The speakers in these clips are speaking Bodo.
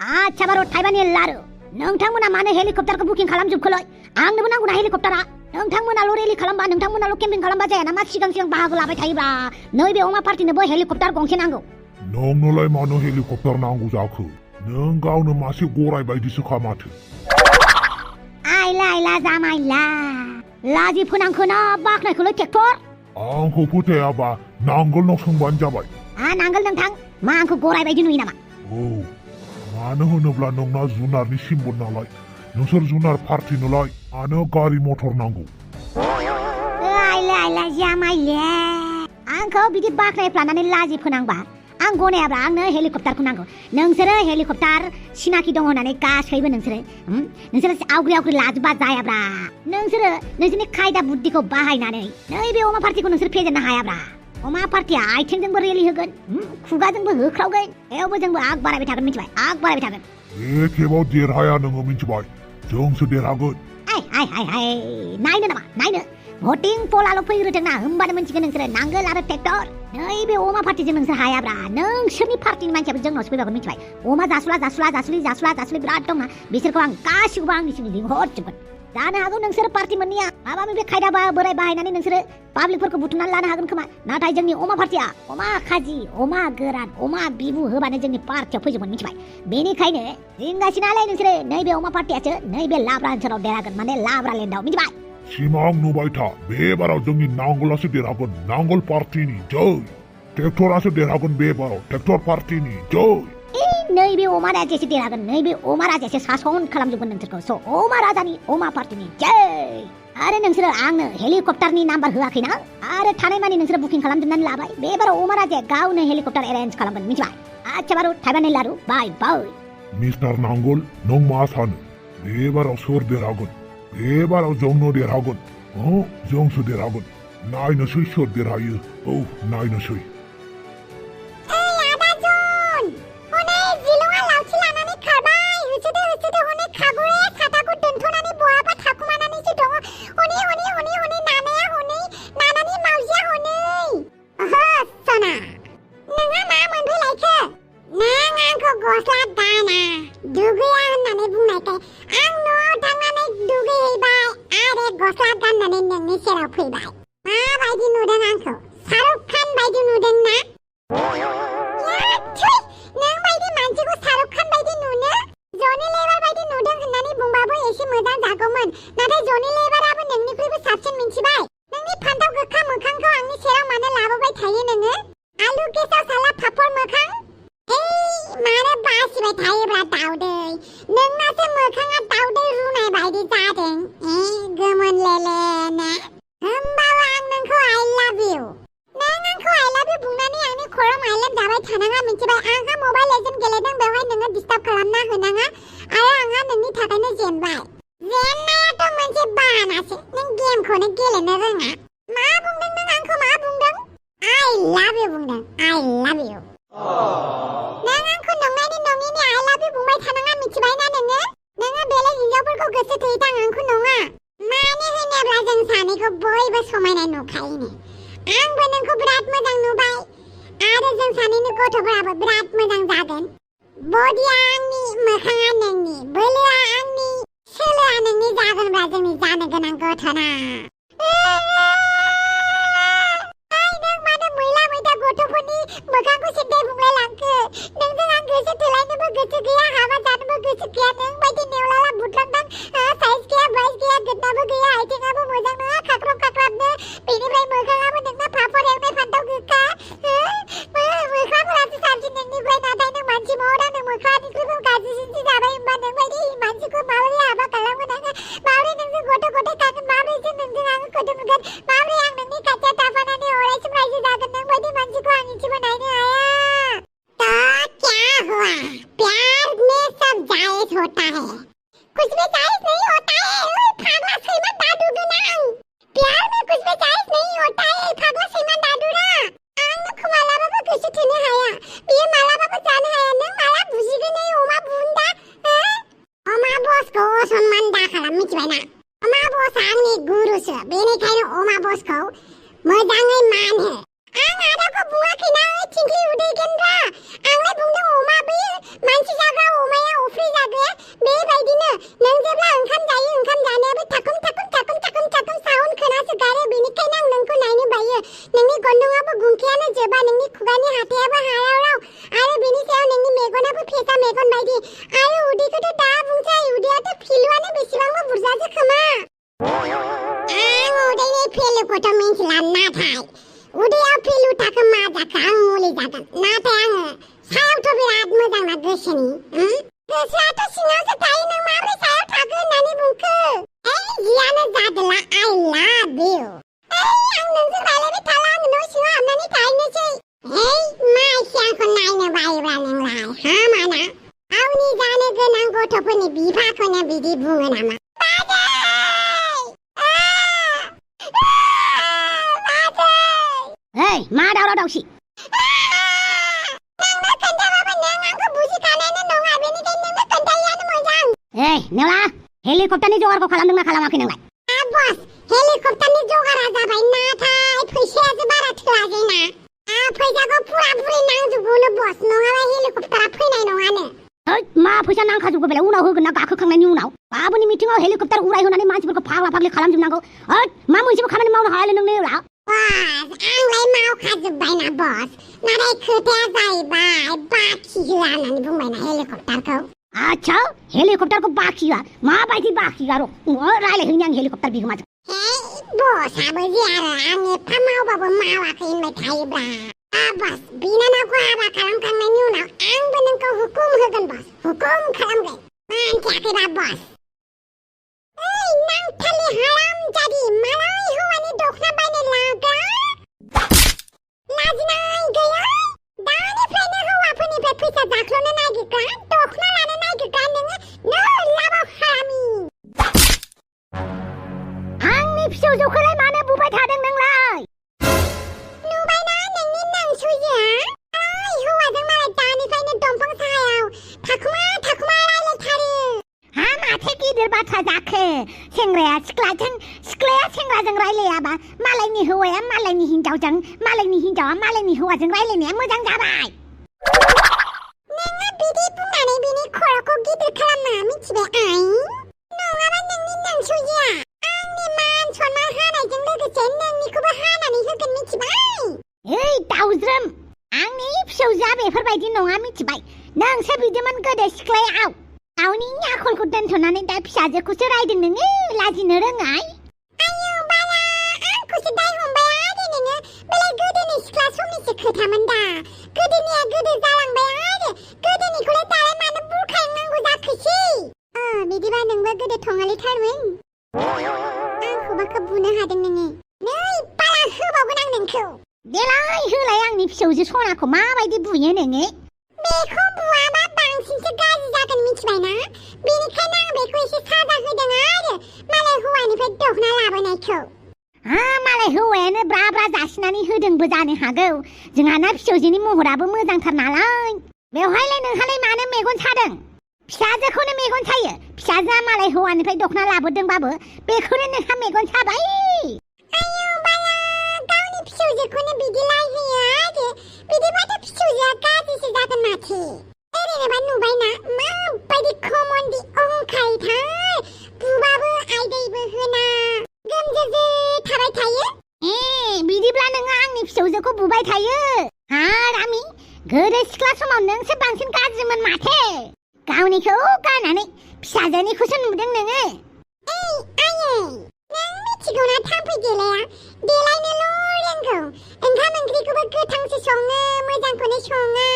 आच्छा 바로 타이바니 라르 नोंथांमोना मानो हेलिकप्टारखौ बुकिं खालामजोबखोलै आंनोबो नांगौना हेलिकप्टारा नोंथांमोनाल' रेलि खालामबा नोंथांमोनाल' केम्पिं खालामबा जाया नामा सिगां बाहागो लाबाय थायोब्रा नैबे अमा पार्टिनोबो हेलिकप्टार गंसे नांगौ नोंनोलाय मानो हेलिकप्टार नांगौ जाखो नों गावनो मासे गराय बायदिसोखा माथो आइला जामाइला लाजि फोनांखोना बाखनायखौलै ट्रेक्टर आंखौ फोथायाबा नांगोलनाव सोंबानो जाबाय नांगोल नोंथां मा आंखौ गराय बायदि नुयो नामा औ मानो होनोब्ला नोंना जुनारनि सिम्बल नालाय नोंसोर जुनार पार्टिनोलाय मानो गारि मटर नांगौ आइला जामाइले आंखौ बिदि बाखनायफ्लानानै लाजि फोनांबा आं गनायाब्रा आंनो हेलिकप्टारखौ नांगौ नोंसोरो हेलिकप्टार सिनाखि दं होननानै गासैबो नोंसोरो आवग्रि लाजोबा जायाब्रा नोंसोरो नोंसोरनि खायदा बुद्धिखौ बाहायनानै नैबे अमा पार्टिखौ नोंसोर फेजेननो हायाब्रा अमा पार्टिया आइथिंजोंबो रेलि होगोन खुगाजोंबो होख्रावगोन एवबो जोंबो आग बारायबाय थागोन मिथिबाय आग बारायबाय थागोन बे खेबाव देरहाया नोङो मिथिबाय जोंसो देरहागोन नायनो नामा नायनो भटिं पलाल' फैग्रोथोंना होमबानो मोनसिगोन नोंसोरो नांगोल आरो ट्रेक्टर नैबे अमा पार्टिजों नोंसोर हायाब्रा नोंसोरनि पार्टिनि मानसियाबो जोंनावसो फैबागोन मिथिबाय अमा जासुला बिराद दंना बिसोरखौ आं गासिखौबो आंनिसिम लिंहरजोबगोन जानो हागौ नोंसोर पार्टि मोननैया माबा माबि खायदा बोराय बाहायनानै नोंसोरो पाब्लिकफोरखौ बुथुमनानै लानो हागोन खोमा नाथाय जोंनि अमा पार्टिया अमा खाजि अमा गोरान अमा बिबु होबानो जोंनि पार्टियाव फैजोबगोन मिथिबाय बेनिखायनो जिंगासिनालाय नोंसोरो नैबे अमा पार्टियासो नैबे लाब्रा ओनसोलाव देरहागोन माने लाब्रा लेन्डआव मिथिबाय सिमां नुबाय था बे बाराव जोंनि नांगोलासो देरहागोन नांगोल पार्टिनि जै ट्रेक्टरासो देरहागोन बे बाराव ट्रेक्टर पार्टिनि जै नैबे अमा राजायासो देरहागोन नैबे अमा राजायासो सासन खालामजोबगोन नोंसोरखौ स अमा राजानि अमा पार्टिनि जै आरो नोंसोरो आंनो हेलिकप्टारनि नाम्बार होआखैना आरो थानायमानि नोंसोरो बुकिं खालामजोबनानै लाबाय बे बाराव अमा राजाया गावनो हेलिकप्टार एरेन्ज खालामगोन मिथिबाय आच्छा बारु थाइबानि लारु बाय मिस्टार नांगोल नों मा सानो बे बाराव सोर देरहागोन बे बाराव जोंनो देरहागोन जोंसो देरहागोन नायनोसै सोर देरहायो औ नायनोसै मानसि जाग्रा अमाया मेगन बायदि आरो उदैखौथ' दा बुंसाय उदैयाथ' फिलुआनो बेसेबांबा बुरजासो खोमा आं उदैनि फिलुखौथ' मिन्थिला नाथाय उदैयाव फिलु थाखो मा जाखो आं मुलि जागोन नाथाय आङो सायावथ' बिराद मोजां ना गोसोनि गोसोआथ' सिङावसो थायो नों माब्रै सायाव थागोन होननानै बुंखो जियानो जादोला I love you आं नोंजों रायलायबाय थाला आङो न' सिङाव हाबनानै थाहैनोसै मा एसे आंखौ नायनो बायोब्रा नोंलाय हामाना गावनि जानो गोनां गथ'फोरनि बिफाखौनो बिदि बुङो नामा मा दावराव दावसि नोंनो खोन्थाबाबो नों आंखौ बुजिखानायानो नङा बेनिखायनो नोंनो खोन्थायैयानो मोजां नेवला हेलिकप्टारनि जगारखौ खालामदोंना खालामाखै नोंलाय बस हेलिकप्टारनि जगारा जाबाय नाथाय फैसायासो बारा थोआखैना फैसाखौ पुरा पुरि नांजोबगौनो बस नङाबा हेलिकप्टारा फैनाय नङानो मा फैसा नांखाजोबगौ बेलाय उनाव होगोन ना गाखोखांनायनि उनाव गाबोननि मिटिंआव हेलिकप्टार उरायहोनानै मानसिफोरखौ फाग्ला फाग्लि खालामजोबनांगौ मा मोनसेबो खामानि मावनो हायालै नों नेवला बस आंलाय मावखाजोब्बायना बस नाथाय खोथाया जाहैबाय बाखि होआ होननानै बुंबायना हेलिकप्टारखौ आच्छा हेलिकप्टारखौ बाखि होआ माबायदि बाखि होआ रायलायहैनि आं हेलिकप्टार बिगोमाजों बसआबो जे आरो आं एफा मावबाबो मावाखै होनबाय थायोब्रा बस बिनानावखौ हाबा खालामखांनायनि उनाव आंबो नोंखौ हुकुम होगोन बस हुकुम खालामगोन मानथियाखैबा बस नांथारलि हाराम जादि मालाय हौवानि दखना बायनो लागा लाजिनाय गैया दानिफ्रायनो हौवाफोरनिफ्राय फैसा जाख्ल'नो नागिरग्रा दखना लानो नागिरग्रा नोङो लाबाव हारामि आंनि फिसौजोखौलाय मानो बुबाय थादों नोंलाय नुबायना नोंनि नोंसुइया हौवाजों मालाय दानिफ्रायनो दंफां सायाव थाखुमा थाखुमा रायलायथारो माथो गिदिर बाथ्रा जाखो सेंग्राया सिख्लाया सेंग्राजों रायलायाबा मालायनि हौवाया मालायनि हिनजावजों मालायनि हिनजावा मालायनि हौवाजों रायलायनाया मोजां जाबाय नोङो बिदि बुंनानै बिनि खर'खौ गिदिर खालामना मिथिबाय नङाबा नोंनि नोंसुइया आंनि मान सन्मान हानायजों लोगोसे नोंनिखौबो हानानै होगोन मिथिबाय दाउज्रोम आंनि फिसौजोआ बेफोरबायदि नङा मिथिबाय नोंसो बिदिमोन गोदो सिख्लायाव गावनि आखलखौ दोनथ'नानै दा फिसाजोखौसो रायदों नोङो लाजिनो रोङाय आयौ बाला आंखौसो दाय हमबाय आरो नोङो बेलाय गोदोनि सिख्ला समनिसो खोथामोन दा गोदोनिया गोदो जालांबाय आरो गोदोनिखौलाय दालाय मानो बुरखायनांगौ जाखोसै बिदिबा नोंबो गोदो थङालिथारमोन आंखौबा खोब बुनो हादों नोङो नै बाला होबावगोन आं नोंखौ देलाय होलाय आंनि फिसौजो सनाखौ माबायदि बुयो नोङो बेखौ बुआबा बांसिनसो गाज्रि जागोन मिथिबायना बेनिखायनो आं बेखौ एसे साजा होदों आरो मालाय हौवानिफ्राय दखना लाबोनायखौ मालाय हौवायानो ब्रा ब्रा जासिनानै होदोंबो जानो हागौ जोंहाना फिसौजोनि महराबो मोजांथार नालाय बेवहायलाय नोंहालाय मानो मेगन सादों फिसाजोखौनो मेगन सायो फिसाजोआ मालाय हौवानिफ्राय दखना लाबोदोंबाबो बेखौनो नोंहा मेगन साबाय आयौ बाला गावनि फिसौजोखौनो बिदि लायहोयो आरो बिदिबाथ' फिसौजोआ गाज्रिसो जागोन माथो ओरैनोबा नुबायना माबायदि खमनदि अंखायथार बुबाबो आयदैबो होना गोमजोजो थाबाय थायो बिदिब्ला नोङो आंनि फिसौजोखौ बुबाय थायो हारामि गोदो सिख्ला समाव नोंसो बांसिन गाज्रिमोन माथो गावनिखौ गारनानै फिसाजोनिखौसो नुदों नोङो आयै नों मिथिगौना थाम्फै देलायनोल' रोंगौ ओंखाम ओंख्रिखौबो गोथांसो सङो मोजांखौनो सङा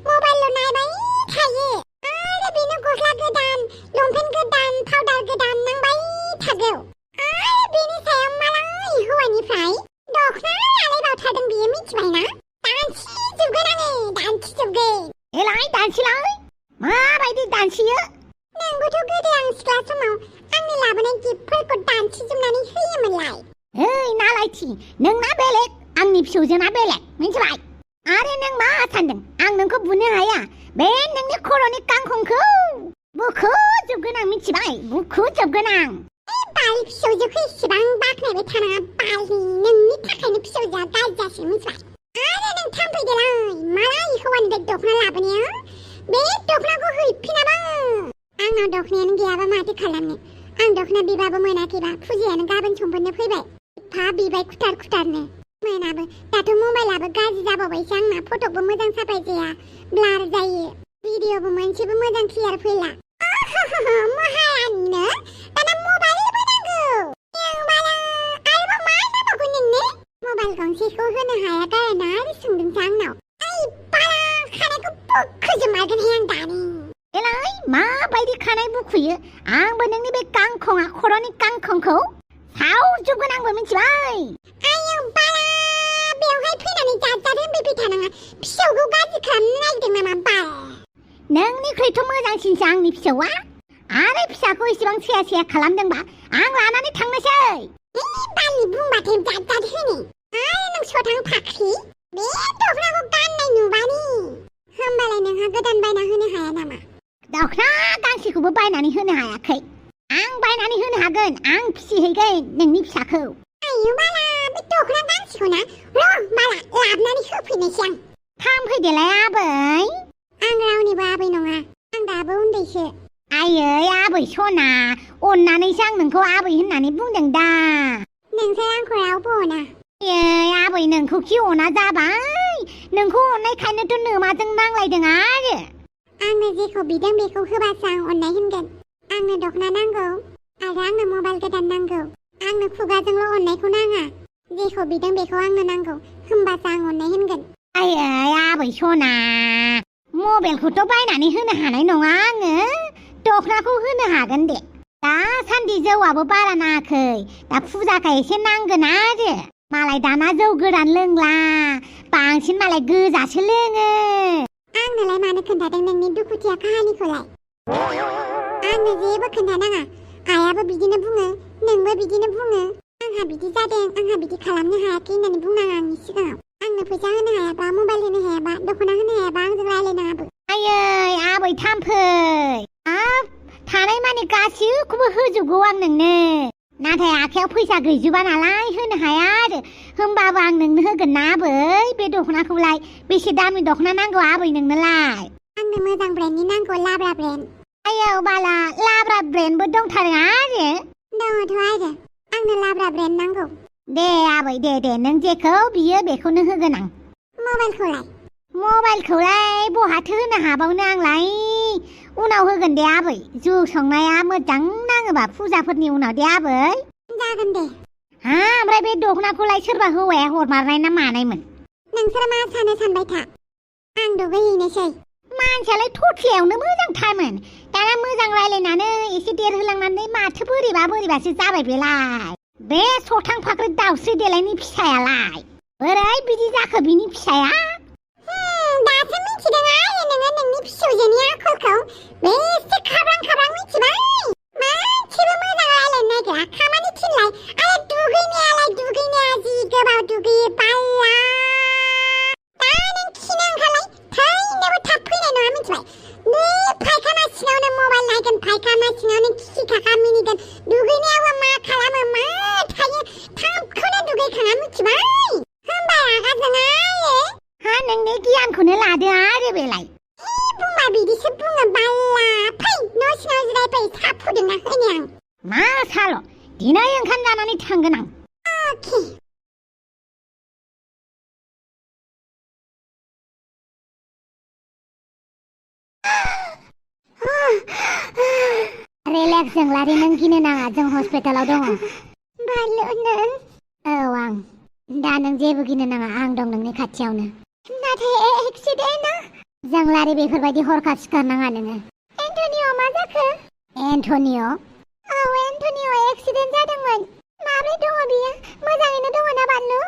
मबाइलल' नायबाय थायो आरो बेनो गस्ला गोदान लंपेन्ट गोदान पाउडार गोदान नांबाय थागौ आरो बेनि सायाव मालाय हौवानिफ्राय दखना लालायबावथारदों बियो मिथिबायना दानसिजोबगोन आङो दानसिजोबगोन एलाय दानसिलाय माबायदि दानसियो नोंबोथ' गोदो आं सिख्ला समाव आंनि लाबोनाय गिफ्टफोरखौ दानसिजोबनानै होयोमोनलाय नालायथि नोंना बेलेग आंनि फिसौजोना बेलेग मिथिबाय आरो नों मा सानदों आं नोंखौ बुनो हाया बे नोंनि खर'नि गांखंखौ बुखुजोबगोन आं मिथिबाय बुखुजोबगोन आं बाल फिसौजोखौ एसेबां बाख्नायबाय थानाङा बालनि नोंनि थाखायनो फिसौजोआ गाज्रि जासिगोन मिथिबाय आरो नों थाम्फै देलाय मालाय हौवानिफ्राय दखना लाबोनाया बे दखनाखौ हैफिनाबा आंनाव दखनायानो गैयाबा माथो खालामनो आं दखना बिबाबो मोनाखैबा फुजायानो गाबोन समफोरनो फैबाय एफा बिबाय खुथारनो मोनाबो दाथ' मबाइलाबो गाज्रि जाबावबायसो आंना फटकबो मोजां साफाय जाया ब्लार जायो भिडिअबो मोनसेबो मोजां क्लियार फैला महारानिनो दाना मबाइलबो नांगौ आरोबाव मा नांबावगौ नोंनो मबाइल गंसेखौ होनो हाया गाराना आरो सोंदोंसो आंनाव ओइ बाला खानायखौ बोखोजोबमारगोनहाय आं दानि एलाय माबायदि खानाय बुखुयो आंबो नोंनि बे गांखङा खर'नि गांखंखौ सावजोबगोन आंबो मिथिबाय आयौ बाला बेवहाय फैनानै जाजाद होनबाय थानाङा फिसौखौ गाज्रि खालामनो नागिरदों नामा बाल नोंनिख्रुइथ' मोजांसिनसो आंनि फिसौआ आरो फिसाखौ इसेबां सेया खालामदोंबा आं लानानै थांनोसै बालि बुंबाथाय जाजाद होनो आरो नों सथां फाख्रि बे दखनाखौ गाननाय नुबानि होमबालाय नोंहा गोदान बायना होनो हाया नामा दखना गांसेखौबो बायनानै होनो हायाखै आं बायनानै होनो हागोन आं फिसिहैगोन नोंनि फिसाखौ आयौ बाला बे दखना गांसेखौ ना र' बाला लाबनानै होफैनोसै आं थांफैदेलाय आबै आं रावनिबो आबै नङा आं दाबो उन्दैसो आयै आबै सना अननानैसो आं नोंखौ आबै होननानै बुंदों दा नोंसोर आंखौ रावबो अना आबै नोंखौ खि अना जाबाय नोंखौ अननायखायनोथ' नोमाजों नांलायदों आरो आंनो जेखौ बिदों बेखौ होबासो आं अननाय होनगोन आंनो दखना नांगौ आरो आंनो मबाइल गोदान नांगौ आंनो खुगाजोंल' अननायखौ नाङा जेखौ बिदों बेखौ आंनो नांगौ होमबासो आं अननाय होनगोन आयै आबै सना मबाइलखौथ' बायनानै होनो हानाय नङा आङो दखनाखौ होनो हागोन दे दासान्दि जौआबो बारा नाङाखै दा फुजाखाय एसे नांगोन आरो मालाय दाना जौ गोरान लोंला बांसिन मालाय गोजासो लोङो आंनोलाय मानो खोन्थादों नोंनि दुखुथिया काहानिखौलाय आंनो जेबो खोन्थानाङा आयाबो बिदिनो बुङो नोंबो बिदिनो बुङो आंहा बिदि जादों आंहा बिदि खालामनो हायाखै होननानै बुंनाङा आंनि सिगाङाव आंनो फैसा होनो हायाबा मबाइल होनो हायाबा दखना होनो हायाबा आंजों रायलायनाङाबो आयै आबै थाम्फै थानाय माने गासिखौबो होजोबगौ आं नोंनो नाथाय आखायाव फैसा गैजोबा नालाय होनो हाया आरो होमबाबो आं नोंनो होगोन ना आबै बे दखनाखौलाय बेसे दामि दखना नांगौ आबै नोंनोलाय आंनो मोजां ब्रेन्डनि नांगौ लाब्रा ब्रेन्ड आयौ बाला लाब्रा ब्रेन्डबो दंथारो आरो दङथ' आरो आंनो लाब्रा ब्रेन्ड नांगौ दे आबै दे नों जेखौ बियो बेखौनो होगोन आं मबाइलखौलाय बहाथो होनो हाबावनो आंलाय उनाव होगोन दे आबै जौ संनाया मोजां नाङोबा फुजाफोरनि उनाव दे आबै जागोन दे ओमफ्राय बे दखनाखौलाय सोरबा हौवाया हरमारनाय ना मानायमोन नोंसोर मा सानो सानबाय था आं दुगैहैनोसै मानसियालाय थथ्लायावनो मोजांथारमोन दाना मोजां रायलायनानै एसे देरहोलांनानै माथो बोरैबासो जाबाय बेलाय बे सथां फाख्रि दाउस्रि देलायनि फिसायालाय बोरै बिदि जाखो बिनि फिसाया दासो मिथिदों आरो नोङो नोंनि फिसौजोनि आखलखौ बेसे खाब्रां मिथिबाय मानसिबो मोजां रायलायनो नागिरा खामानि थिनलाय आरो दुगैनाया जि गोबाव दुगैयो बाला दा नों खिनो ओंखारलाय थैनोबो थाब फैनाय नङा मिथिबाय बे फायखाना सिङावनो मबाइल नायगोन फायखाना सिङावनो खि खाखा मिनिगोन दुगैनायावबो मा खालामो मा थायो थाबखौनो दुगैखाङा मिथिबाय होमबा रागा जोङा आरो नोंनि गियानखौनो लादो आरो बेलाय बुंबा बिदिसो बुङो बाला फै न' सिङाव जिरायफै साहा फुदुंना होनि आं मा साल' दिनै ओंखाम जानानै थांगोन आं अके रिलेक्स जोंलारि नों गिनो नाङा जों हस्पिटालाव दङ बालुनो औ आं दा नों जेबो गिनो नाङा आं दं नोंनि खाथियावनो नाथाय एक्सिडेन्टआ जोंलारि बेफोरबायदि हरखाब सिखारनाङा नोङो एन्टनिअ मा जाखो एन्टनिअ औ एन्टनिअ एक्सिडेन्ट जादोंमोन माब्रै दङ बियो मोजाङैनो दङ ना बानलु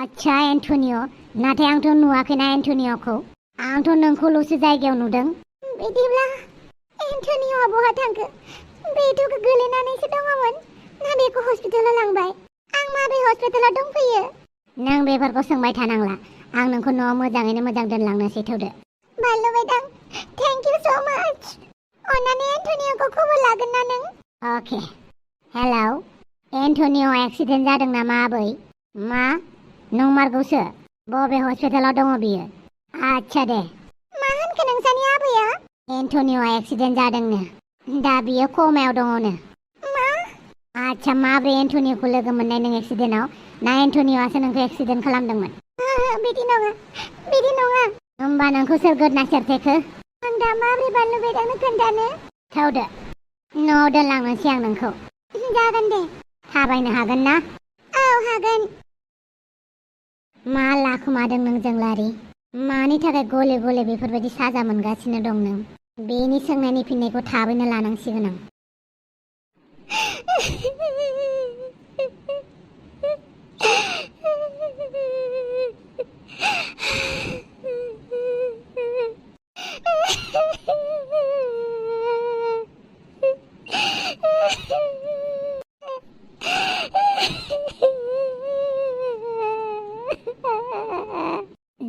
आच्छा एन्टनिअ नाथाय आंथ' नुवाखैना एन्टनिअखौ आंथ' नोंखौल'सो जायगायाव नुदों बिदिब्ला एन्टनिअआ बहा थांखो बेथ' गोलैनानैसो दङमोन ना बेखौ हस्पिटालाव लांबाय आं माबे हस्पिटालाव दंफैयो नों बेफोरखौ सोंबाय थानांला आं नोंखौ न'आव मोजाङैनो मोजां दोनलांनोसै थौदो बानलु मेदाम थेंक इउ स' माच अन्नानै एन्टनिअखौ खबर लागोन ना नों अके हेलौ एन्टनिअ एक्सिडेन्ट जादों नामा आबै मा नंमारगौसो बबे हस्पिटालाव दङ बियो आच्छा दे मा होनखो नोंसानि आबैया एन्टनिअ एक्सिडेन्ट जादोंनो दा बियो कमायाव दङनो मा आच्छा माब्रै एन्टनिअखौ लोगो मोननाय नों एक्सिडेन्टआव ना एन्टनिअआसो नोंखौ एक्सिडेन्ट खालामदोंमोन बिदि नङा होमबा नोंखौ सोर गोदना सेरथेखो आं दा माब्रै बानलु बेदांनो खोन्थानो? थौदो न'आव दोनलांनोसै आं नोंखौ। जागोन दे। थाबायनो हागोन ना? औ हागोन। मा लाखुमादों नों जोंलारि? मानि थाखाय गले गले बेफोरबायदि साजा मोनगासिनो दं नों? बेनि सोंनायनि फिननायखौ थाबैनो लानांसिगोन आं।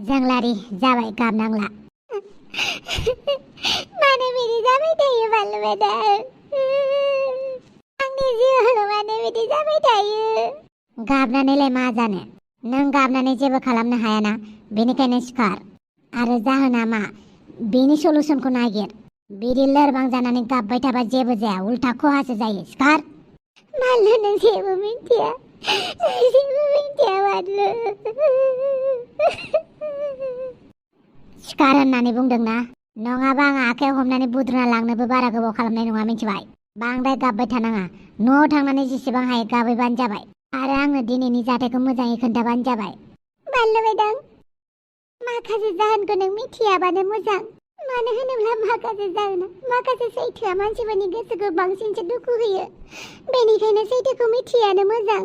जोंलारि जाबाय गाबनांला। मानो बिदि जाबाय थायो बानलु बेदां? आंनि जिउआव मानो बिदि जाबाय थायो? गाबनानैलाय मा जानो? नों गाबनानै जेबो खालामनो हायाना, बेनिखायनो सिखार। आरो जाहोना मा बेनि सलुसनखौ नागिर। बिदि लोरबां जानानै गाबबाय थाबा जेबो जाया, उल्था खहासो जायो। सिखार। बानलु नों जेबो मिन्थिया। जेबो मिन्थिया बानलु। सिखार होननानै बुंदोंना? नङाबा आं आखायाव हमनानै बुद्रुना लांनोबो बारा गोबाव खालामनाय नङा, मिन्थिबाय? बांद्राय गाबबाय थानाङा। न'आव थांनानै जेसेबां हायो गाबैबानो जाबाय। आरो आंनो दिनैनि जाथायखौ मोजाङै खोन्थाबानो जाबाय। बानलु बेदां, माखासे जाहोनखौ नों मिथियाबानो मोजां। मानो होनोब्ला माखासे जाहोना, माखासे सैथोआ मानसिफोरनि गोसोखौ बांसिनसो दुखु होयो। बेनिखायनो सैथोखौ मिथियानो मोजां।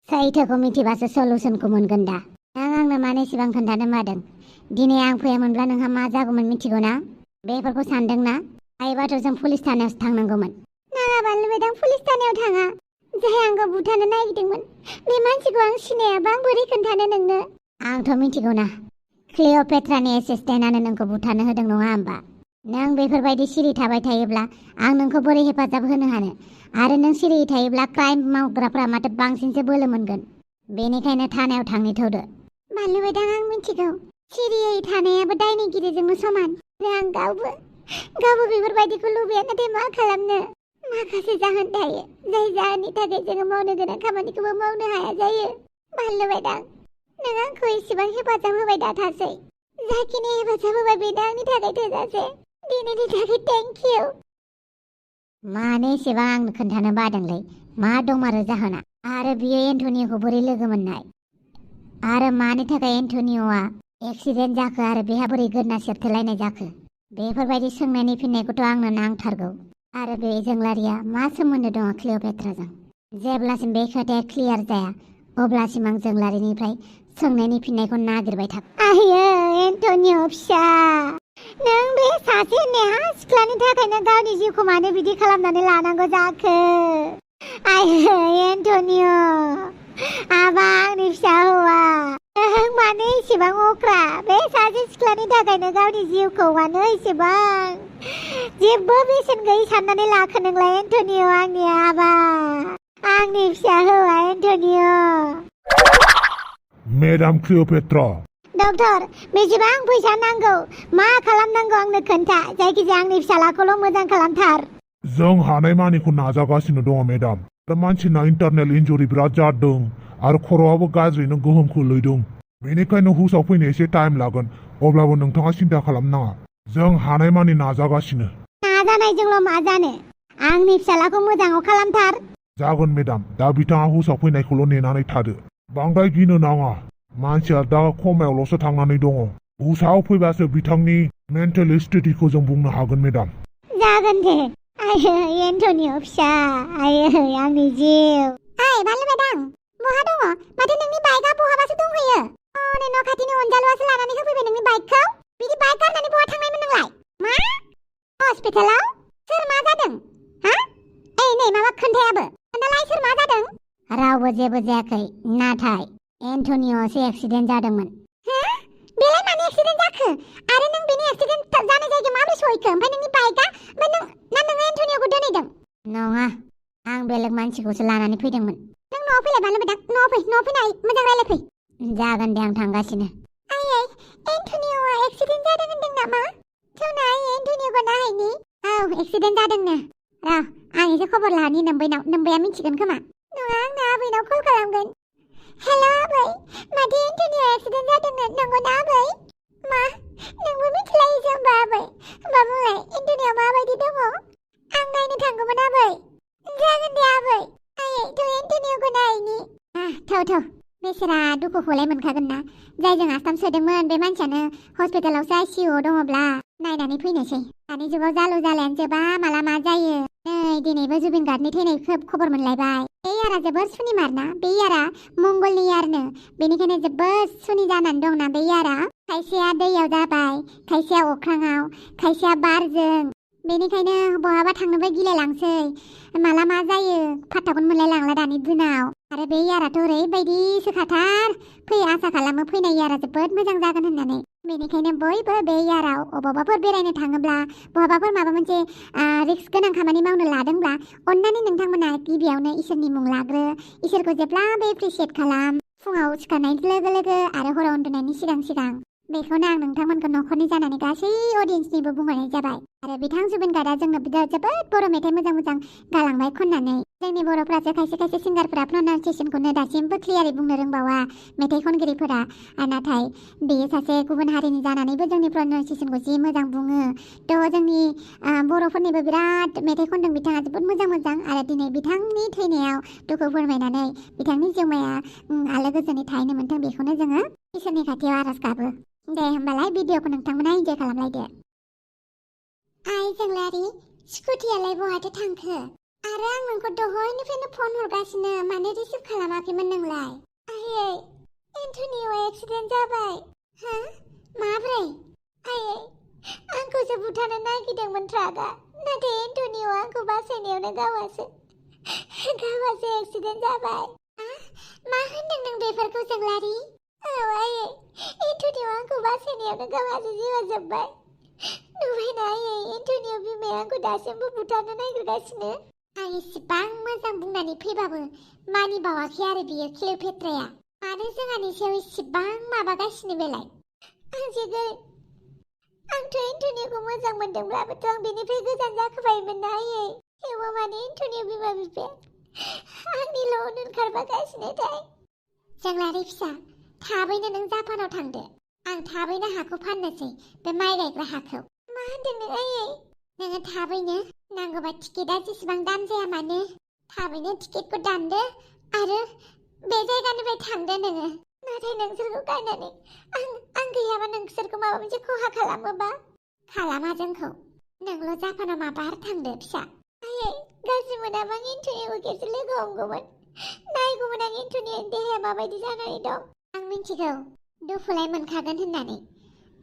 सैथोखौ मिथिबासो सलुसनखौ मोनगोन दा। नों आंनो मानो एसेबां खोन्थानो मादों? दिनै आं फैयामोनब्ला नोंहा मा जागौमोन मिथिगौ ना? बेफोरखौ सानदोंना? हायोबाथ' जों पुलिस थानायावसो थांनांगौमोन। नाङा बानलु बेदां, पुलिस थानायाव थाङा। जाय आंखौ बुथारनो नागिरदोंमोन, बे मानसिखौ आं सिनायाबा आं बोरै खोन्थानो नोंनो? आंथ' मिथिगौ ना। क्लिअपेट्रानि एसिस्टेन्टआनो नोंखौ बुथारनो होदों नङा होमबा? नों बेफोरबायदि सिरि थाबाय थायोब्ला आं नोंखौ बोरै हेफाजाब होनो हानो? आरो नों सिरि थायोब्ला क्राइम मावग्राफ्रा माथो बांसिनसो बोलो मोनगोन। बेनिखायनो थानायाव थांनि थौदो। बानलु बेदां, आं मिथिगौ। सिरियै थानायाबो दायनिगिरिजोंनो समान। आं गावबो बेफोरबायदिखौ लुबैया, नाथाय मा खालामनो? माखासे जाहोन थायो, जाय जाहोननि थाखाय जोङो मावनो गोनां खामानिखौबो मावनो हाया जायो। बानलु बेदां, नों आंखौ एसेबां हेफाजाब होबाय दाथारसै। जाखिनि हेफाजाब होबाय बेनो आंनि थाखाय थोजासे। दिनैनि थाखाय थेंक इउ। मानो एसेबां आंनो खोन्थानो बादोंलै? मा दंमारो जाहोना? आरो बियो एन्टनिय'खौ बोरै लोगो मोननाय? आरो मानि थाखाय एन्टनिय'आ एक्सिडेन्ट जाखो आरो बेहा बोरै गोदना सेरथेलायनाय जाखो? बेफोरबायदि सोंनायनि फिननायखौथ' आंनो नांथारगौ। आरो बे जोंलारिया मा सोमोन्दो दङ क्लिअपेट्राजों? जेब्लासिम बे खोथाया क्लियार जाया अब्लासिम आं जोंलारिनिफ्राय सोंनायनि फिननायखौ नागिरबाय थागोन। आइयो एन्टनिय' फिसा, नों बे सासे नेहा सिख्लानि थाखायनो गावनि जिउखौ मानो बिदि खालामनानै लानांगौ जाखो? आइयो एन्टनिय', आबा आंनि फिसा हौवा, नों मानो एसेबां अख्रा? बे सासे सिख्लानि थाखायनो गावनि जिउखौ मानो एसेबां जेबो बेसेन गैयै साननानै लाखो नोंलाय एन्टनिय', आंनि आबा, आंनि फिसा हौवा एन्टनिय'? मेडाम क्लिअपेट्रा। डक्टर, बेसेबां फैसा नांगौ? मा खालामनांगौ आंनो खोन्था। जायखिजाया आंनि फिसालाखौल' मोजां खालामथार। जों हानायमानिखौ नाजागासिनो दङ मेडाम। मानसिना इन्टारनेल इन्जुरि बिराद जादों आरो खर'आबो गाज्रिनो गोहोम खोलैदों। बेनिखायनो हुसाव फैनो एसे टाइम लागोन। अब्लाबो नोंथाङा सिन्था खालामनाङा, जों हानायमानि नाजागासिनो। नाजानायजोंल' मा जानो? आंनि फिसालाखौ मोजाङाव खालामथार। जागोन मेडाम, दा बिथाङा हुसाव फैनायखौल' नेनानै थादो। बांद्राय गिनो नाङा, मानसिया दा कमायावल'सो थांनानै दङ। हुसाव फैबासो बिथांनि मेन्टेल स्टेटिखौ जों बुंनो हागोन मेडाम। जागोन दे। आइयो एन्टनिय' फिसा, आइयो आंनि जिउ। ओइ बानलु बेदां, बहा दङ? माथो नोंनि बाइकआ बहाबासो दंहैयो? हनै न' खाथिनि अनजालुआसो लानानै होफैबाय नोंनि बाइकखौ। बिदि बाइक गारनानै बहा थांनायमोन नोंलाय? मा? हस्पिटालाव? सोर मा जादों? हा? ओइ नै माबा खोन्थायाबो। खोन्थालाय सोर मा जादों? रावबो जेबो जायाखै, नाथाय एन्टनिय'सो एक्सिडेन्ट जादोंमोन। हा? बेलाय मानो एक्सिडेन्ट जाखो? आरो नों बेनि एक्सिडेन्ट जानाय जायगायाव माबोरै सहैखो? ओमफ्राय नोंनि बाइकआ? नोङो एन्टनिय'खौ दोनहैदों? नङा, आं बेलेग मानसिखौसो लानानै फैदोंमोन। नों न'आव फैलाय बानलु बेदां, न'आव फैनानै मोजां रायलायफै। जागोन दे, आं थांगासिनो। आइयै, एन्टनिय'आ एक्सिडेन्ट जादों होनदों नामा? थौना एन्टनिय'खौ नायहैनि। औ, एक्सिडेन्ट जादोंनो। आं एसे खबर लानि नोम्बैनाव, नोम्बैया मिथिगोन खोमा। नङा, आंनो आबैनाव कल खालामगोन। हेल' आबै, माथो एन्टनिय'आ एक्सिडेन्ट जादोंनो, नंगौना आबै? मा नोंबो मिथिलायोसो होमबा आबै होमबा बुंलाय एन्टनिया माबायदि दङ आं नायनो थांगौमोन आबै जागोन दे आबै आयै थ' एन्टनियाखौ नायनि थौ बेसेरा दुखुखौलाय मोनखागोन ना जायजों आस्थाम सोदोंमोन बे मानसियानो हस्पिटालावसो आइसिइउआव दङब्ला नायनानै फैनोसै दानि जुगाव जालु जालायानो जोबा माला मा जायो नै दिनैबो जुबिन गार्डनि थैनाय खबर मोनलायबाय बे यारा जोबोद सुनिमार ना बे यारा मंगलनि यारनो बेनिखायनो जोबोद सुनि जानानै दंना बे यारा खायसेया दैयाव जाबाय खायसेया अख्राङाव खायसेया बारजों बेनिखायनो बहाबा थांनोबो गिलायलांसै माला मा जायो फात्ताखौनो मोनलाय लांला दानि दिनाव आरो बे याराथ' ओरैबायदिसो खाथार फै आसा खालामो फैनाय यारा जोबोद मोजां जागोन होननानै बेनिखायनो बयबो बे याराव अबावबाफोर बेरायनो थाङोब्ला बहाबाफोर माबा मोनसे रिक्स गोनां खामानि मावनो लादोंब्ला अन्नानै नोंथांमोना गिबियावनो इसोरनि मुं लाग्रो इसोरखौ जेब्लाबो एप्रिसियेट खालाम फुङाव सिखारनाय लोगो लोगो आरो हराव उन्दुनायनि सिगां बेखौनो आं नोंथांमोनखौ न'खरनि जानानै गासै अडियेन्सनिबो बुंहरनाय जाबाय आरो बिथां जुबिन गार्डआ जोंनो जोबोद बर' मेथाइ मोजां गालांबाय खननानै जोंनि बर'फ्रासो खायसे सिंगारफोरा प्रनाउन्सियेसनखौनो दासिमबो क्लियारै बुंनो रोंबावा मेथाइ खनगिरिफोरा नाथाय बेयो सासे गुबुन हारिनि जानानैबो जोंनि प्रनाउन्सियेसनखौ जि मोजां बुङो थ' जोंनि बर'फोरनिबो बिराद मेथाइ खनदों बिथाङा जोबोद मोजां आरो दिनै बिथांनि थैनायाव दुखु फोरमायनानै बिथांनि जिउमाया आलो गोजोनै थाहैनो मोन्थों बेखौनो जोङो इसोरनि खाथियाव आरज गाबो दे होमबालाय भिडिअखौ नोंथांमोना इन्जय खालामलायदो आइ जोंलारि स्कुटियालाय बहाथो थांखो आरो आं नोंखौ दहायनिफ्रायनो फन हरगासिनो मानो रिसिभ खालामाखैमोन नोंलाय आयै एन्टनियाव एक्सिडेन्ट जाबाय हा माब्रै आयै आंखौसो बुथारनो नागिरदोंमोन ट्राकआ नाथाय एन्टनियाव आंखौ बासायनायावनो गावासो एक्सिडेन्ट जाबाय मा होनदों नों बेफोरखौ जोंलारि औ आयै एन्टनियाव आंखौ बासायनायावनो गावासो जिउआ जोब्बाय नुबायना आयै एन्टनियाव बिमाया आंखौ दासिमबो बुथारनो नागिरगासिनो आं इसिबां मोजां बुंनानै फैबाबो मानिबावाखै आरो बियो क्लिअपेट्राया मानो जोंहानि सायाव इसिबां माबागासिनो बेलाय आंथ' एन्टनियाखौ मोजां मोनदोंब्लाबोथ' आं बेनिफ्राय गोजान जाखोबायमोन ना आयै थेवबो माने एन्टनिया बिमा बिफाया आंनिल' उन खारफागासिनोथाय जोंलारि फिसा थाबैनो नों जापानाव थांदो आं थाबैनो हाखौ फाननोसै बे माइ गायग्रा हाखौ मा होनदों नों आयै नोङो थाबैनो नांगौबा टिकेटआ जेसेबां दाम जाया मानो थाबैनो टिकेटखौ दानदो आरो बे जायगानिफ्राय थांदो नोङो नाथाय नोंसोरखौ गायनानै आं गैयाबा नोंसोरखौ माबा मोनसे खहा खालामोबा खालामा जोंखौ नोंल' जापानाव माबार थांदो फिसा आयै गाज्रि मोनाबा आं एन्टनियाखौ खेबसे लोगो हमगौमोन नायगौमोन आं एन्टनियानि देहाया माबायदि जानानै दं आं मिथिगौ दुखुलाय मोनखागोन होननानै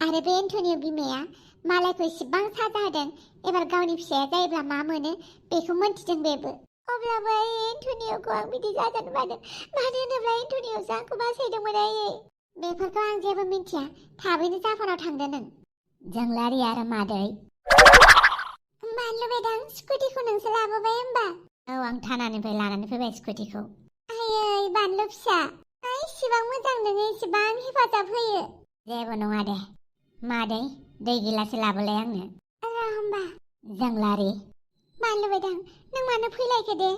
आरो बे एन्टनिया बिमाया मालायखौ इसिबां साजा होदों एबार गावनि फिसाया जायोब्ला मा मोनो बेखौ मोनथिदों बेबो अब्लाबो एन्टनियाखौ आं बिदि जाजानो बादों मानो होनोब्ला एन्टनियासो आंखौ बासायदोंमोन आयै बेफोरखौ आं जेबो मिन्थिया थाबैनो जापानाव थांदो नों जोंलारि आरो मादै बानलु बेदां स्कुटिखौ नोंसो लाबोबाय होमबा औ आं थानानिफ्राय लानानै फैबाय स्कुटिखौ आयै बानलु फिसा इसिबां मोजां नोङो इसिबां हेफाजाब होयो जेबो नङा दे मादै दै गिलासे लाबोलाय आंनो होमबा जोंलारि बानलु बेदां नों मानो फैलायखो दे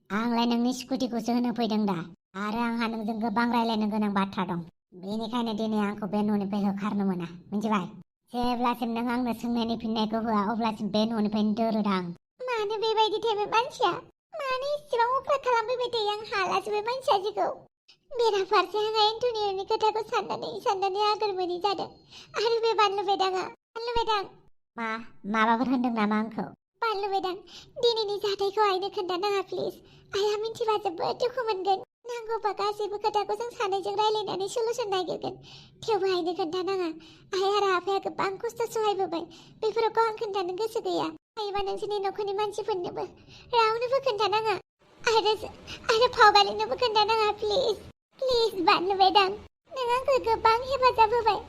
आंलाय नोंनि स्कुटिखौसो होनो फैदों दा आरो आंहा नोंजों गोबां रायलायनो गोनां बाथ्रा दं बेनिखायनो दिनै आंखौ बे न'निफ्राय होखारनो मोना मिथिबाय जेब्लासिम नों आंनो सोंनायनि फिननायखौ होआ अब्लासिम बे न'निफ्रायनो दोरोदां मानो बेबायदि थेबे मानसिया मानो इसेबां अख्रा खालामफैबाय थायो आं हालासो बे मानसिया जिखौ बेराफारसे आंहा एन्टनियानि खोथाखौ साननानै आगोर मोनि जादों आरो बे बानलु बेदां माबाफोर होनदों नामा आंखौ बानलु बेदां दिनैनि जाथायखौ आइनो खोन्थानाङा प्लिज आइया मिथिबा जोबोद दुखु मोनगोन नांगौबा गासैबो खोथाखौ जों सानैजों रायलायनानै सलुसन नागिरगोन थेवबो आइनो खोन्थानाङा आइ आरो आफाया गोबां खस्थ' सहायबोबाय बेफोरखौ आं खोन्थानो गोसो गैया हायोबा नोंसोरनि न'खरनि मानसिफोरनोबो रावनोबो खोन्थानाङा आरो फावगालिनोबो खोन्थानाङा प्लिज बानलु बेदां नों आंखौ गोबां हेफाजाब होबाय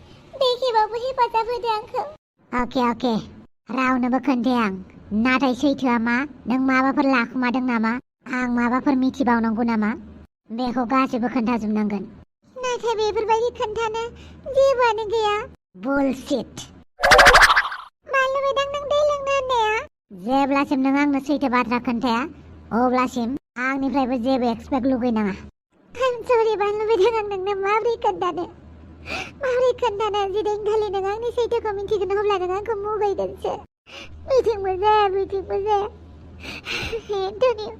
बे खेबावबो हेफाजाब होदो आंखौ अके रावनोबो खोन्थाया आं नाथाय सैथोआ मा नों माबाफोर लाखुमादों नामा आं माबाफोर मिथिबावनांगौ नामा बेखौ गासैबो खोन्थाजोबनांगोन नाथाय बेफोरबायदि खोन्थानो जेबोआनो गैया बुलशिट बानलु बेदां नों दै लोंनो होननाया जेब्लासिम नों आंनो सैथो बाथ्रा खोन्थाया अब्लासिम आंनिफ्रायबो जेबो एक्सपेक्ट लुगैनाङा आं सरि बानलु बेदां आं नोंनो माबोरै खोन्थानो माबोरै खोन्थानो जेदिनखालि नों आंनि सैथोखौ मिन्थिगोन अब्ला नों आंखौ मुगैगोनसो मिथिंबो जाया एन्टनिय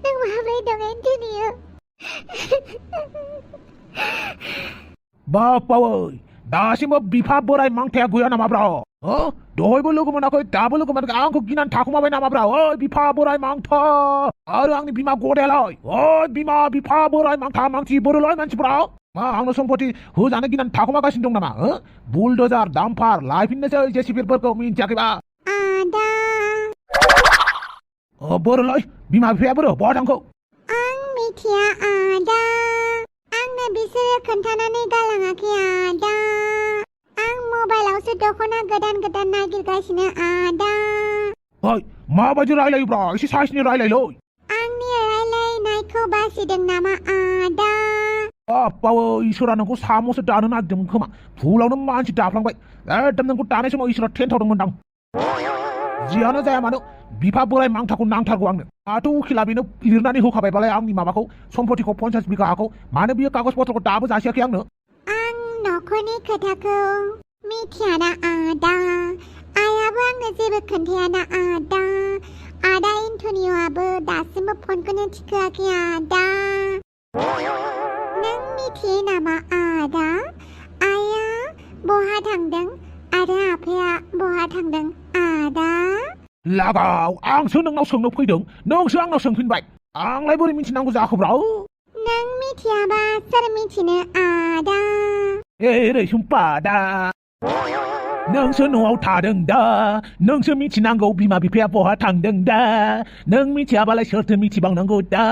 नों माबोरै दं एन्टनिय बापावै दासिमबो बिफा बोराय मांथाया गैया नामाब्रा दहायबो लोगो मोनाखै दाबो लोगो मोनाखै आंखौ गिनानै थाखुमाबाय नामाब्रा ओइ बिफा बोराय मांथा आरो आंनि बिमा गदायालाय ओइ बिफा बोराय मांथा मांथि बोरोलाय मानसिफ्रा मा आंनो सम्पति होजानो गिनानै थाखुमागासिनो दं नामा बुलडोजार डाम्पार लायफिननोसै जेसिबिफोरखौ मिन्थियाखैबा आदा बोरोलाय बिमा बिफाया बोरो बहा थांखो आं मिथिया आदा आंनो बिसोरो खोन्थानानै गालाङाखै आदा आं मबाइलावसो दख'ना गोदान नागिरगासिनो आदा ओइ माबायदि रायलायोब्रा एसे साइसनि रायलायलै आंनि रायलायनायखौ बासिदों नामा आदा बापावै इसोरा नोंखौ साम'सो दानो नागिरदोंमोन खोमा भुलावनो मानसि दाफ्लांबाय एकदम नोंखौ दानाय समाव इसोरा टेनथावदोंमोनदां जियानो जाया मानो बिफा बोराय मांथाखौ नांथारगौ आंनो माथो उखिला बेनो लिरनानै होखाबायबालाय आंनि माबाखौ सम्पतिखौ 50 बिघा हाखौ मानो बियो कागज पत्रखौ दाबो जासियाखै आंनो आं न'खरनि खोथाखौ मिथियाना आदा आयाबो आंनो जेबो खोन्थायाना आदा एन्टनियआबो दासिमबो फनखौनो थिखोआखै आदा नों मिथियो नामा आदा आया बहा थांदों आरो आफाया बहा थांदों आदा लागाव आंसो नोंनाव सोंनो फैदों नोंसो आंनाव सोंफिनबाय आंलाय बोरै मिथिनांगौ जाखोब्रा नों मिथियाबा सोर मिथिनो आदा रैसुम्पा दा नोंसो न'आव थादों दा नोंसो मिथिनांगौ बिमा बिफाया बहा थांदों दा नों मिथियाबालाय सोरथो मिथिबांनांगौ दा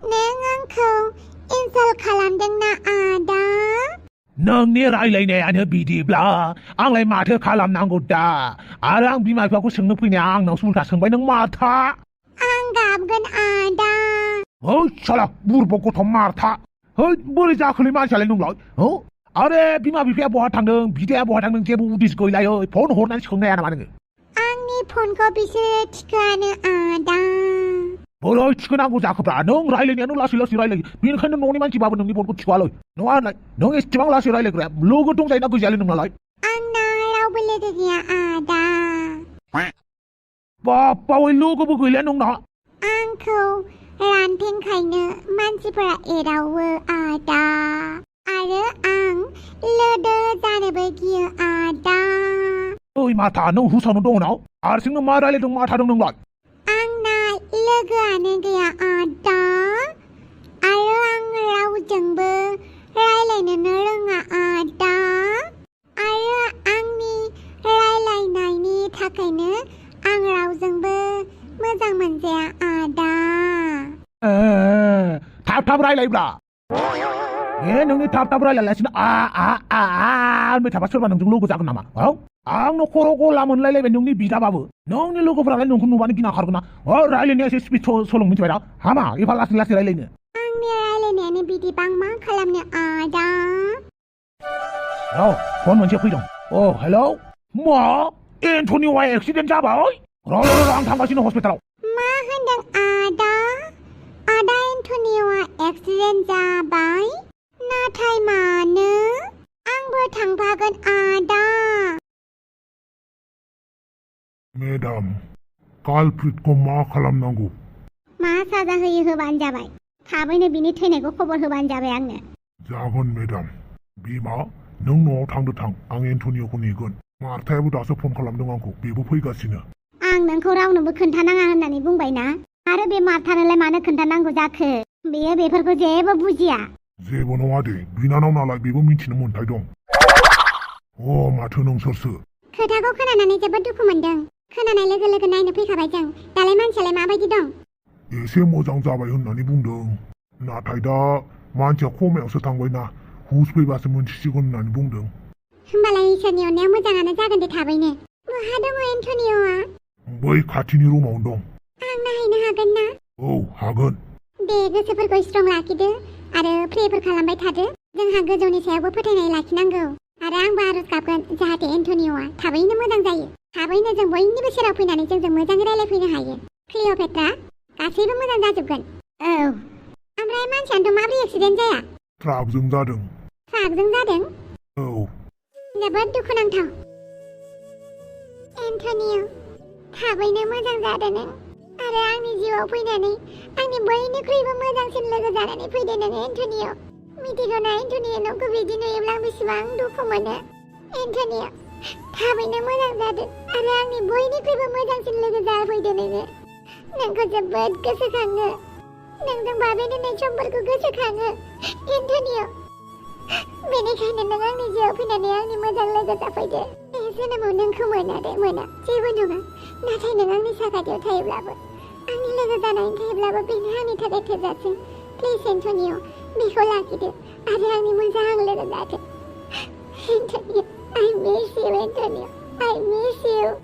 नों आंखौ इनसाल्ट खालामदोंना आदा नोंनि रायलायनायानो बिदिब्ला आंलाय माथो खालामनांगौ दा आरो आं बिमा बिफाखौ सोंनो फैनाया आंनाव उल्था सोंबाय नों माथा आं गाबगोन आदा ओइ साला बुरबक गथ' मारथा ओइ बोरै जाखोलै मानसियालाय नोंलाय आरे बिमा बिफाया बहा थांदों बिदाया बहा थांदों जेबो उदिस गैलायै फन हरनानै सोंनो हाया नामा नोङो आंनि फनखौ बिसोरो थिखोआनो आदा बोरै थिखोनांगौ जाखोब्रा नों रायलायनायानो लासै रायलायो बेनिखायनो न'नि मानसिबाबो नोंनि फनखौ थिखोआलै नङा होनलाय नों एसेबां लासै रायलायग्राया लोगो दंजायोना गैजायालै नोंनालाय आंना रावबो लोगो गैया आदा बापावै लोगोबो गैला नोंना आंखौ रानथेंखायनो मानसिफोरा एदावो आदा आरो आं लोदो जानोबो गियो आदा ओइ माथा नों हुसावनो दङ ना हारसिंनो मा रायलायदों मा थादों नोंलाय आंना लोगोआनो गैया आदा आरो आं रावजोंबो रायलायनोनो रोङा आदा आरो आंनि रायलायनायनि थाखायनो आं रावजोंबो मोजां मोनजाया आदा थाब रायलायब्रा नोंनि थाब रायलायालासिनो होनबाय थाबा सोरबा नोंजों लोगो जागोन नामा आंनो खर' गला मोनलायलायबाय नोंनि बिदाबाबो नोंनि लोगोफोरालाय नोंखौ नुबानो गिना खारगोन ना रायलायनाया एसे स्पिड सोलों मिथिबाय दा हामा एफा लासै रायलायनो आंनि रायलायनायानो बिदिबां मा खालामनो आदा फन मोनसे फैदों हेलौ मा एन्टनियआ एक्सिडेन्ट जाबाय आं थांगासिनो हस्पिटालाव मा होनदों आदा एन्टनियआ एक्सिडेन्ट जाबाय नाथाय मानो आंबो थांफागोन आदा मेडाम कालप्रिटखौ मा खालामनांगौ मा साजा होयो होबानो जाबाय थाबैनो बिनि थैनायखौ खबर होबानो जाबाय आंनो जागोन मेडाम बिमा नों न'आव थांदो थां आं एन्टनियखौ नेगोन मार्तायाबो दासो फन खालामदों आंखौ बेबो फैगासिनो आं नोंखौ रावनोबो खोन्थानाङा होननानै बुंबायना आरो बे मार्तानोलाय मानो खोन्थानांगौ जाखो बेयो बेफोरखौ जेबो बुजिया जेबो नङा दे बिनानाव नालाय बेबो मिथिनो मोन्थाय दं माथो नोंसोरसो खोथाखौ खोनानानै जोबोद दुखु मोनदों खोनानाय लोगो लोगो नायनो फैखाबाय जों दालाय मानसियालाय माबायदि दं एसे मोजां जाबाय होननानै बुंदों नाथाय दा मानसिया खमायावसो थांबायना हुस फैबासो मोनथिसिगोन होननानै बुंदों होमबालाय इसोरनि अननायाव मोजाङानो जागोन दे थाबैनो बहा दङ एन्टनियआ बै खाथिनि रुमावनो दं आं नायहैनो हागोन ना हागोन दे गोसोफोरखौ स्ट्रं लाखिदो आरो प्रेफोर खालामबाय थादो जोंहा गोजौनि सायावबो फोथायनाय लाखिनांगौ आरो आंबो आरज गाबगोन जाहाथे एन्टनियआ थाबैनो मोजां जायो थाबैनो जों बयनिबो सेराव फैनानै जोंजों मोजाङै रायलायफैनो हायो क्लिअपेट्रा गासैबो मोजां जाजोबगोन औ ओमफ्राय ओमफ्राय मानसियानोथ' माबोरै एक्सिडेन्ट जाया ट्राकजों जादों ट्राकजों जादों औ जोबोद दुखुनांथाव एन्टनिय' थाबैनो मोजां जादों नों आरो आंनि जिउआव फैनानै आंनि बयनिख्रुइबो मोजांसिन लोगो जानानै फैदो नों एन्टनिय' मिथिगौ ना एन्टनिय' नोंखौ बिदि नुयोब्ला आं बेसेबां दुखु मोनो एन्टनिय' थाबैनो मोजां जादों आरो आंनि बयनिख्रुइबो मोजांसिन लोगो जाफैदो नोङो नोंखौ जोबोद गोसोखाङो नोंजों बारबाय दोननाय समफोरखौ गोसोखाङो एन्टनिय' बेनिखायनो नों आंनि जिउआव फैनानै आंनि मोजां लोगो जाफैदो बे जोनोमाव नोंखौ मोना जेबो नङा नाथाय नों आंनि साखाथियाव थायोब्लाबो आंनि लोगो जानानै थायोब्लाबो बेनो आंनि थाखाय थोजासे प्लिज एन्टनिय' बेखौ लाखिदो आरो आंनि मोजां लोगो जादो एन्टनिय' I miss you, Antonio. I miss you.